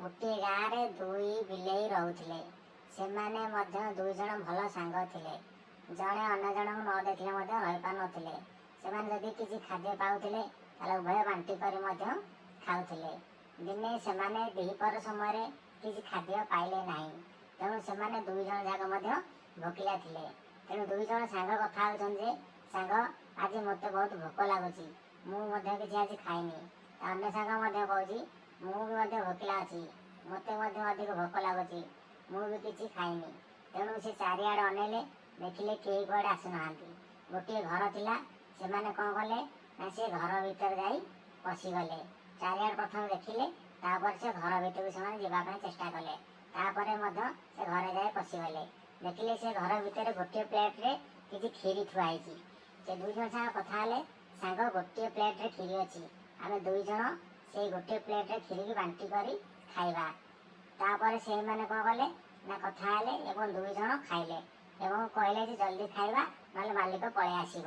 ଗୋଟିଏ ଗାଁରେ ଦୁଇ ବିଲେଇ ରହୁଥିଲେ। ସେମାନେ ମଧ୍ୟ ଦୁଇଜଣ ଭଲ ସାଙ୍ଗ ଥିଲେ। ଜଣେ ଅନ୍ୟ ଜଣଙ୍କୁ ନ ଦେଖିଲେ ମଧ୍ୟ ରହିପାରୁନଥିଲେ। ସେମାନେ ଯଦି କିଛି ଖାଦ୍ୟ ପାଉଥିଲେ, ତାହେଲେ ଉଭୟ ବାଣ୍ଟି କରି ମଧ୍ୟ ଖାଉଥିଲେ। ଦିନେ ସେମାନେ ଦ୍ୱିପହର ସମୟରେ କିଛି ଖାଦ୍ୟ ପାଇଲେ ନାହିଁ। ତେଣୁ ସେମାନେ ଦୁଇ ଜଣ ଯାକ ମଧ୍ୟ ଭୋକିଲା ଥିଲେ। ତେଣୁ ଦୁଇ ଜଣ ସାଙ୍ଗ କଥା ହେଉଛନ୍ତି ଯେ, ସାଙ୍ଗ, ଆଜି ମୋତେ ବହୁତ ଭୋକ ଲାଗୁଛି, ମୁଁ ମଧ୍ୟ କିଛି ଆଜି ଖାଇନି। ଅନ୍ୟ ସାଙ୍ଗ ମଧ୍ୟ କହୁଛି, ମୁଁ ବି ମଧ୍ୟ ଭୋକିଲା ଅଛି, ମୋତେ ମଧ୍ୟ ଅଧିକ ଭୋକ ଲାଗୁଛି, ମୁଁ ବି କିଛି ଖାଇନି। ତେଣୁ ସେ ଚାରିଆଡ଼େ ଅନେଇଲେ, ଦେଖିଲେ କେହି କୁଆଡ଼େ ଆସୁନାହାନ୍ତି। ଗୋଟିଏ ଘର ଥିଲା। ସେମାନେ କ'ଣ କଲେ ନା ସେ ଘର ଭିତରେ ଯାଇ ପଶିଗଲେ। ଚାରିଆଡ଼େ ପ୍ରଥମେ ଦେଖିଲେ, ତାପରେ ସେ ଘର ଭିତରକୁ ସେମାନେ ଯିବା ପାଇଁ ଚେଷ୍ଟା କଲେ। ତାପରେ ମଧ୍ୟ ସେ ଘରେ ଯାଇ ପଶିଗଲେ। ଦେଖିଲେ ସେ ଘର ଭିତରେ ଗୋଟିଏ ପ୍ଲେଟରେ କିଛି କ୍ଷୀରି ଥୁଆ ହେଇଛି। ସେ ଦୁଇ ଜଣ ସାଙ୍ଗ କଥା ହେଲେ, ସାଙ୍ଗ, ଗୋଟିଏ ପ୍ଲେଟରେ କ୍ଷୀରି ଅଛି, ଆମେ ଦୁଇ ଜଣ ସେଇ ଗୋଟିଏ ପ୍ଲେଟରେ କ୍ଷୀରିକି ବାଣ୍ଟି କରି ଖାଇବା। ତାପରେ ସେଇମାନେ କ'ଣ କଲେ ନା କଥା ହେଲେ ଏବଂ ଦୁଇ ଜଣ ଖାଇଲେ ଏବଂ କହିଲେ ଯେ ଜଲ୍ଦି ଖାଇବା, ନହେଲେ ମାଲିକ ପଳେଇ ଆସିବ।